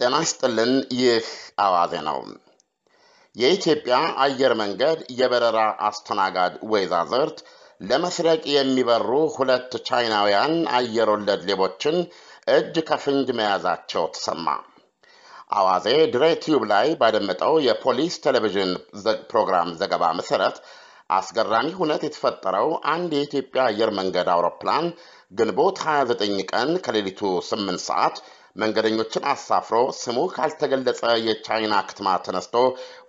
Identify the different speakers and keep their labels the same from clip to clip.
Speaker 1: ጤና ይስጥልን። ይህ አዋዜ ነው። የኢትዮጵያ አየር መንገድ የበረራ አስተናጋጅ ወይዛዝርት ለመስረቅ የሚበሩ ሁለት ቻይናውያን አየር ወለድ ሌቦችን እጅ ከፍንጅ መያዛቸው ተሰማ። አዋዜ ድሬ ቲዩብ ላይ ባደመጠው የፖሊስ ቴሌቪዥን ፕሮግራም ዘገባ መሰረት አስገራሚ ሁነት የተፈጠረው አንድ የኢትዮጵያ አየር መንገድ አውሮፕላን ግንቦት 29 ቀን ከሌሊቱ 8 ሰዓት መንገደኞችን አሳፍሮ ስሙ ካልተገለጸ የቻይና ከተማ ተነስቶ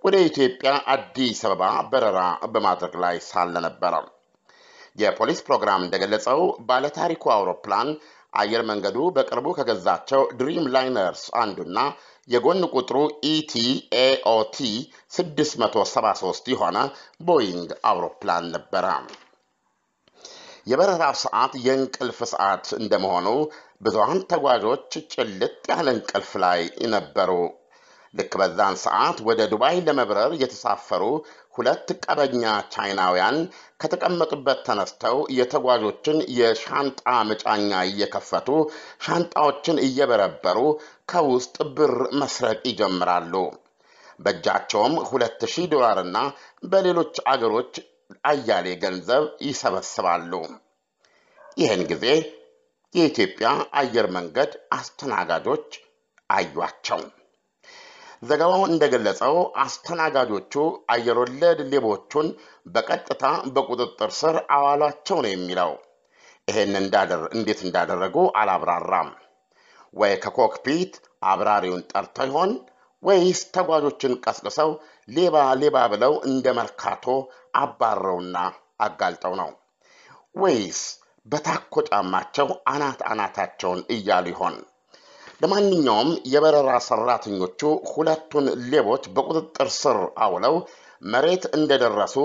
Speaker 1: ወደ ኢትዮጵያ አዲስ አበባ በረራ በማድረግ ላይ ሳለ ነበረ። የፖሊስ ፕሮግራም እንደገለጸው ባለታሪኩ አውሮፕላን አየር መንገዱ በቅርቡ ከገዛቸው ድሪም ላይነርስ አንዱና የጎን ቁጥሩ ETAOT 673 የሆነ ቦይንግ አውሮፕላን ነበረ። የበረራው ሰዓት የእንቅልፍ ሰዓት እንደመሆኑ ብዙሃን ተጓዦች ጭልጥ ያለ እንቅልፍ ላይ ነበሩ። ልክ በዛን ሰዓት ወደ ዱባይ ለመብረር የተሳፈሩ ሁለት ቀበኛ ቻይናውያን ከተቀመጡበት ተነስተው የተጓዦችን የሻንጣ መጫኛ እየከፈቱ ሻንጣዎችን እየበረበሩ ከውስጥ ብር መስረቅ ይጀምራሉ። በእጃቸውም 2000 ዶላርና በሌሎች አገሮች አያሌ ገንዘብ ይሰበስባሉ። ይህን ጊዜ የኢትዮጵያ አየር መንገድ አስተናጋጆች አዩአቸው። ዘገባው እንደገለጸው አስተናጋጆቹ አየር ወለድ ሌቦቹን በቀጥታ በቁጥጥር ስር አዋሏቸው ነው የሚለው። ይህን እንዴት እንዳደረጉ አላብራራም። ወይ ከኮክፒት አብራሪውን ጠርተው ይሆን ወይስ ተጓዦችን ቀስቅሰው ሌባ ሌባ ብለው እንደ መርካቶ አባረውና አጋልጠው ነው? ወይስ በታኮ ጫማቸው አናት አናታቸውን እያሉ ይሆን? ለማንኛውም የበረራ ሰራተኞቹ ሁለቱን ሌቦች በቁጥጥር ስር አውለው መሬት እንደደረሱ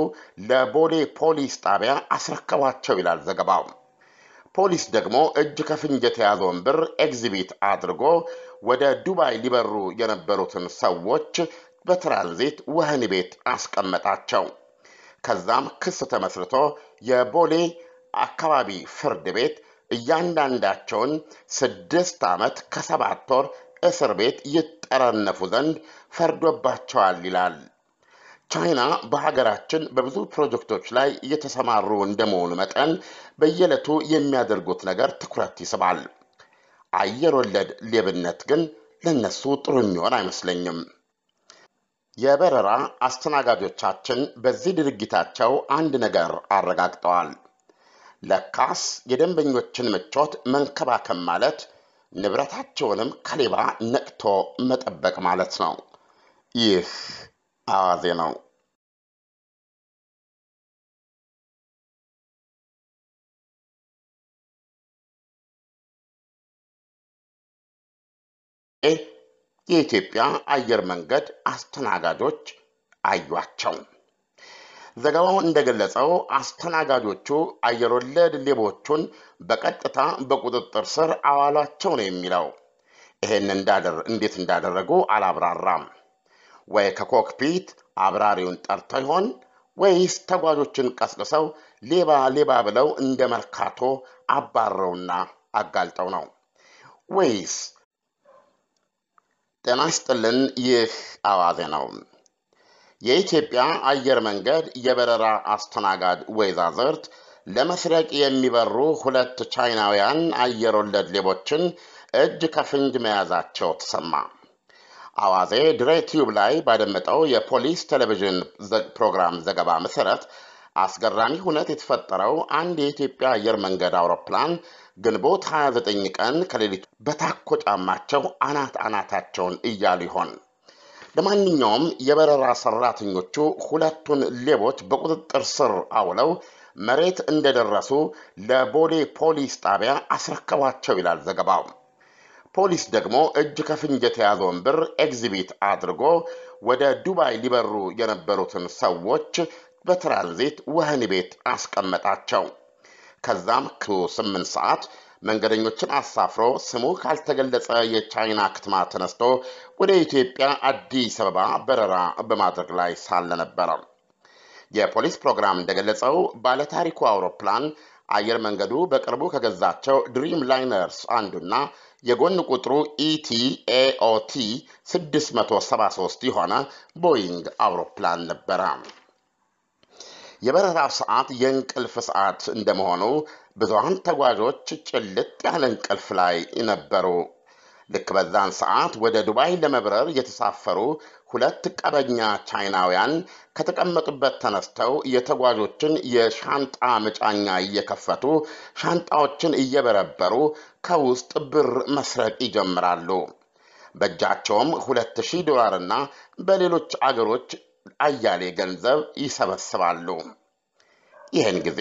Speaker 1: ለቦሌ ፖሊስ ጣቢያ አስረከቧቸው ይላል ዘገባው። ፖሊስ ደግሞ እጅ ከፍንጅ የተያዘውን ብር ኤግዚቢት አድርጎ ወደ ዱባይ ሊበሩ የነበሩትን ሰዎች በትራንዚት ወህኒ ቤት አስቀመጣቸው። ከዛም ክስ ተመስርቶ የቦሌ አካባቢ ፍርድ ቤት እያንዳንዳቸውን 6 ዓመት ከ7 ወር እስር ቤት ይጠረነፉ ዘንድ ፈርዶባቸዋል ይላል። ቻይና በሀገራችን በብዙ ፕሮጀክቶች ላይ እየተሰማሩ እንደመሆኑ መጠን በየዕለቱ የሚያደርጉት ነገር ትኩረት ይስባል። አየር ወለድ ሌብነት ግን ለነሱ ጥሩ የሚሆን አይመስለኝም። የበረራ አስተናጋጆቻችን በዚህ ድርጊታቸው አንድ ነገር አረጋግጠዋል። ለካስ የደንበኞችን ምቾት መንከባከብ ማለት ንብረታቸውንም ከሌባ ነቅቶ መጠበቅ ማለት ነው። ይህ አዋዜ ነው። የኢትዮጵያ አየር መንገድ አስተናጋጆች አዩአቸው። ዘገባው እንደገለጸው አስተናጋጆቹ አየር ወለድ ሌቦቹን በቀጥታ በቁጥጥር ስር አዋሏቸው ነው የሚለው። ይህን እንዴት እንዳደረጉ አላብራራም። ወይ ከኮክፒት አብራሪውን ጠርተው ይሆን ወይስ ተጓዦችን ቀስቅሰው ሌባ ሌባ ብለው እንደ መርካቶ አባረውና አጋልጠው ነው? ወይስ ጤና ይስጥልን። ይህ አዋዜ ነው። የኢትዮጵያ አየር መንገድ የበረራ አስተናጋጅ ወይዛዝርት ለመስረቅ የሚበሩ ሁለት ቻይናውያን አየር ወለድ ሌቦችን እጅ ከፍንጅ መያዛቸው ተሰማ። አዋዜ ድሬ ቲዩብ ላይ ባደመጠው የፖሊስ ቴሌቪዥን ፕሮግራም ዘገባ መሰረት አስገራሚ ሁነት የተፈጠረው አንድ የኢትዮጵያ አየር መንገድ አውሮፕላን ግንቦት 29 ቀን ከሌሊቱ በታኮ ጫማቸው አናት አናታቸውን እያሉ ይሆን? ለማንኛውም የበረራ ሰራተኞቹ ሁለቱን ሌቦች በቁጥጥር ስር አውለው መሬት እንደደረሱ ለቦሌ ፖሊስ ጣቢያ አስረከቧቸው ይላል ዘገባው። ፖሊስ ደግሞ እጅ ከፍንጅ የተያዘውን ብር ኤግዚቢት አድርጎ ወደ ዱባይ ሊበሩ የነበሩትን ሰዎች በትራንዚት ወህኒ ቤት አስቀመጣቸው። ከዛም ከ8 ሰዓት መንገደኞችን አሳፍሮ ስሙ ካልተገለጸ የቻይና ከተማ ተነስቶ ወደ ኢትዮጵያ አዲስ አበባ በረራ በማድረግ ላይ ሳለ ነበረ። የፖሊስ ፕሮግራም እንደገለጸው ባለታሪኩ አውሮፕላን አየር መንገዱ በቅርቡ ከገዛቸው ድሪም ላይነርስ አንዱና የጎን ቁጥሩ ETAOT 673 የሆነ ቦይንግ አውሮፕላን ነበረ። የበረራው ሰዓት የእንቅልፍ ሰዓት እንደመሆኑ ብዙሃን ተጓዦች ጭልጥ ያለ እንቅልፍ ላይ ነበሩ። ልክ በዛን ሰዓት ወደ ዱባይ ለመብረር የተሳፈሩ ሁለት ቀበኛ ቻይናውያን ከተቀመጡበት ተነስተው የተጓዦችን የሻንጣ መጫኛ እየከፈቱ ሻንጣዎችን እየበረበሩ ከውስጥ ብር መስረቅ ይጀምራሉ። በእጃቸውም 2000 ዶላርና በሌሎች አገሮች አያሌ ገንዘብ ይሰበስባሉ። ይህን ጊዜ